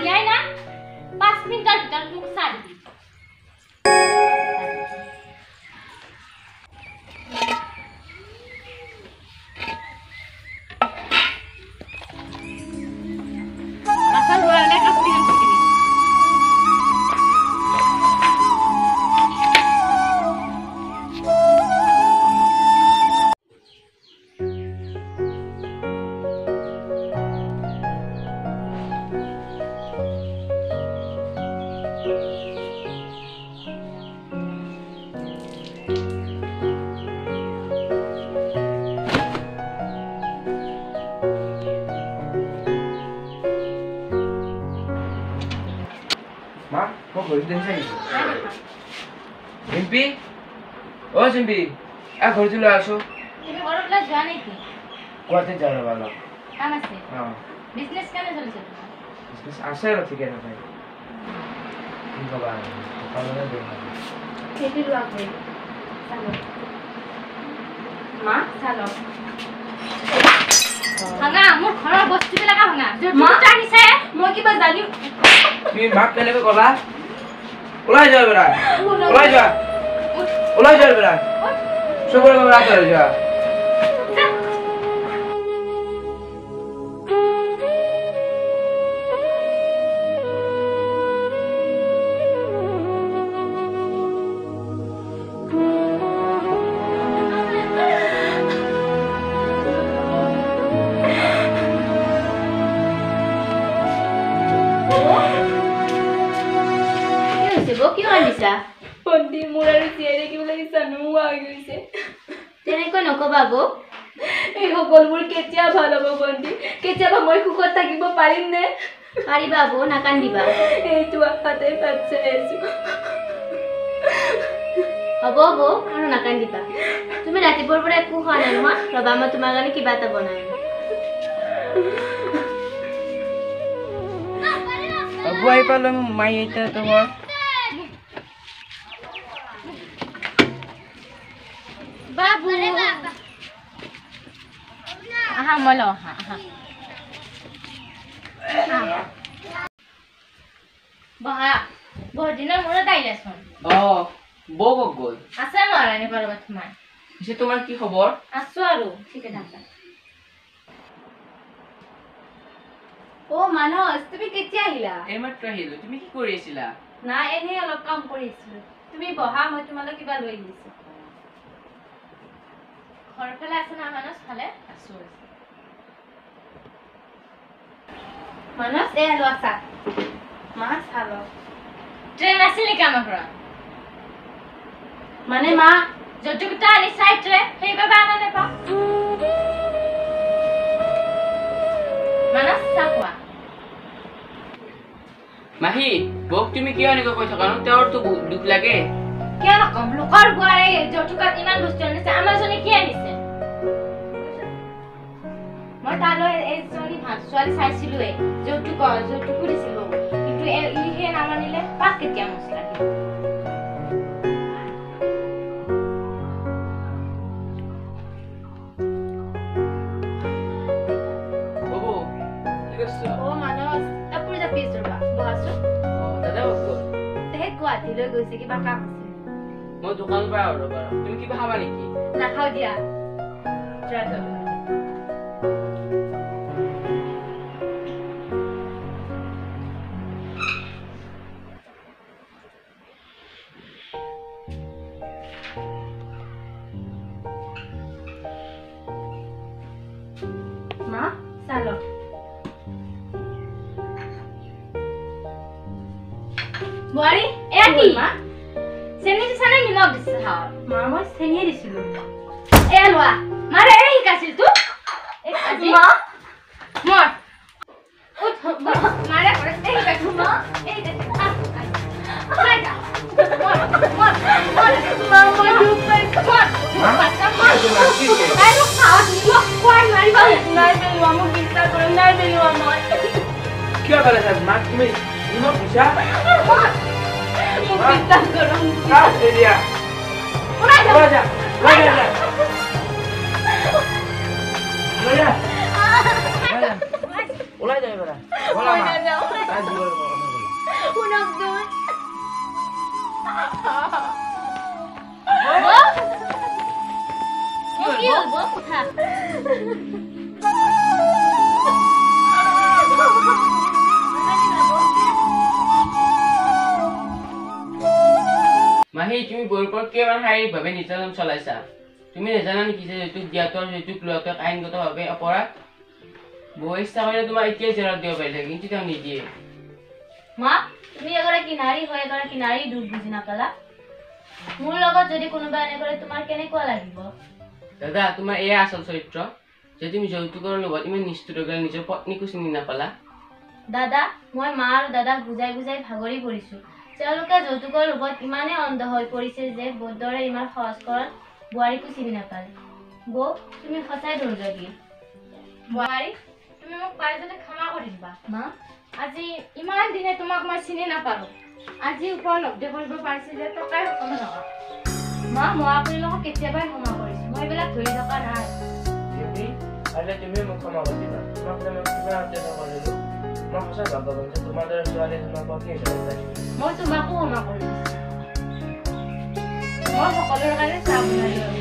দিয়াই না 5 মিনিটৰ ভিতৰত মোক চাহ দিবি। মা, মই ঘড়ীটো দেখিছা নেকি? জিম্পী, অ জিম্পী, আ ঘড়ীটো লৈ আছো। তুমি ঘৰৰ পৰা যোৱা নেকি? গুৱাহাটীত যাওঁ ৰ'বা অলপ। কাম আছে? অ। বিজনেছ কেনে চলিছে তোমাৰ? বিজনেছ আছে আৰু ঠিকে থাকে। কি ক'বা আৰু, কপালৰে দুখ আৰু। সেইটো লোৱা ঘড়ী। চালো। মা, চালো। ভাঙা, মোৰ ঘৰৰ বস্তুবিলাকে ভাঙা। মা? যৌতুকটো আনিছে। মই কিবা জানি তুমি মাক কেনেকৈ ক'লা? ওলাই যোৱা বেৰা, ওলাই যোৱা, ওলাই যোৱা বেৰা, চবৰে পৰা আঁতৰি যোৱা। কি হৈছে বৌ, কিয় কান্দিছা? ভণ্টি, মোৰ আৰু জীয়াই থাকিবলৈ ইচ্ছা নোহোৱা হৈ গৈছে। তেনেকৈ নকবা বৌ। এই সকলোবোৰ কেতিয়া ভাল হ'ব ভণ্টি? কেতিয়াবা মই সুখত থাকিব পাৰিম নে? পাৰিবা বৌ, নাকান্দিবা। এইটো আশাতে বাট চাই আছো। হ'ব বৌ, আৰু নাকান্দিবা। তুমি ৰাতিপুৱাৰ পৰা একো খোৱা নাই নহয়। ৰ'বা, মই তোমাৰ কাৰণে কিবা এটা বনাই আনো। বাবু আহি পালো, মাই এতিয়া তোমাৰ। বাবু আহা, মই লওঁ, আহা আহা আহা। বহা, বহুত দিনৰ মূৰত আহিলাচোন। অ, বৌ ক'ত গ'ল? আছে মহাৰাণী ক'ৰবাত সোমাই। পিছে তোমাৰ কি খবৰ? আছো আৰু ঠিকে থাকা। অ মানস, তুমি কেতিয়া আহিলা? এইমাত্ৰ আহিলো। তুমি কি কৰি আছিলা? নাই, এনেই অলপ কাম কৰি আছিলো। তুমি বহা, মই তোমালৈ কিবা লৈ আহিছো। ঘৰৰ ফালে আছে না মানস? ভালে আছো। মানস, এয়া লোৱা চাহ। মা, চাহ লওক। ট্ৰেইন আছিল নেকি আমাৰ ঘৰত? মানে মা, যৌতুকটো আনিছাই ট্ৰেইন, সেইবাবে আনা নাপাওঁ। মানস, চাহ খোৱা। মাহী, বৌক তুমি কিয় এনেকৈ কৈ থাকা নো? তেওঁৰতো বহুত দুখ লাগে। কিয় নকম? লোকৰ বোৱাৰী যৌতুকত ইমান বস্তু আনিছে, আমাৰজনী কি আনিছে? মই তালৈ এজনী ভাল ছোৱালী চাইছিলোৱে, যৌতুকো দিছিলো, কিন্তু ইহে নামানিলে। পাক কেতিয়া মছলা দিম? ববু, কি কৰিছ? অ মানস, কাপোৰ জাপি আছো ৰ'বা, বহাচোন। অ, দাদা ক'ত গ'ল? তেখেত গুৱাহাটীলৈ গৈছে, কিবা কাম আছে। মই দোকানৰ পৰা আহো ৰ'বা। তুমি কিবা খাবা নেকি? নাখাওঁ দিয়া। যোৱা যোৱা। মা, চাহ লওক। বোৱাৰী, এয়া কি? মা? চেনি দিছা নে নিমখ দিছা চাহত? মা, মই চেনিয়ে দিছিলো। এয়া লোৱা, মাৰে এই শিকাইছিল তোক। এই আজি মা, মৰ উঠ, মাৰে ঘৰত এই শিকাইছিল মা, এই শিকাইছিল। আহ, আহ। ওলাই যা। মৰ, মৰ, মৰ। মা, মই দুখ পাইছো। মৰ, মা? বাচ্চা, মৰ। কি হৈছে মা? কি হৈছে? তাই মোক চাহত নিমখ খুৱাই মাৰিব। নাই পেলোৱা, মোক বিশ্বাস কৰক, নাই পেলোৱা মই। কিয় পেলাইছা মাক তুমি নিমখ দিছা? মৰ। মোক বিশ্বাস কৰক। চাহ দিয়া। ওলাই যা। ওলাই যা, ওলাই যা, ওলাই যা, ওলাই যা, ওলাই যা এবাৰ। ব'লা মই মা। নাযাওঁ। আজি কি হ'ল বৌ? উঠা। মাহী, তুমি বৌৰ ওপৰত কিয় ইমান শাৰীৰিকভাৱে নিৰ্যাতন চলাইছা? তুমি নাজানা নেকি যে যৌতুক দিয়াটো আৰু যৌতুক লোৱাটো এক আইনগতভাৱে অপৰাধ? বৌ ইচ্ছা কৰিলে তোমাক এতিয়াই জেলত দিব পাৰিলে, কিন্তু তেওঁ নিদিয়ে। মা, তুমি এগৰাকী নাৰী হৈ এগৰাকী নাৰীৰ দুখ বুজি নাপালা? মোৰ লগত যদি কোনোবা এনে কৰে, তোমাৰ কেনেকুৱা লাগিব? দাদা, তোমাৰ এয়া আচল চৰিত্ৰ যে তুমি যৌতুকৰ লগত ইমান নিষ্ঠুৰ হৈ গ'লা, নিজৰ পত্নীকো চিনি নাপালা। দাদা, মই মা আৰু দাদাক বুজাই বুজাই ভাগৰি পৰিছো। তেওঁলোকে যৌতুকৰ লোভত ইমানেই অন্ধ হৈ পৰিছে যে বৌৰ দৰে ইমান সহজ সৰল বোৱাৰীকো চিনি নাপালে। বৌ, তুমি সঁচাই দুৰ্যোগী বোৱাৰী। তুমি মোক পাৰি যদি ক্ষমা কৰি দিবা। মা, আজি ইমান দিনে তোমাক মই চিনি নাপালো, আজি উপলব্ধি কৰিব পাৰিছো যে টকাই সকলো নহয়। মা, মই আপোনালোকক কেতিয়াবাই ক্ষমা কৰিছো, মই এইবিলাক ধৰি থকা নাই। দিম্পী, পাৰিলে তুমিও মোক ক্ষমা কৰি দিবা। তোমাক যে মই কিমান অত্যাচাৰ কৰিলো। মই সঁচাই ভাগ্যৱান যে তোমাৰ দৰে ছোৱালী তোমাৰ পত্নী হিচাপে পাইছো। মই তোমাকো ক্ষমা কৰি দিছো। মই সকলোৰে কাৰণে চাহ বনাই দিওঁ।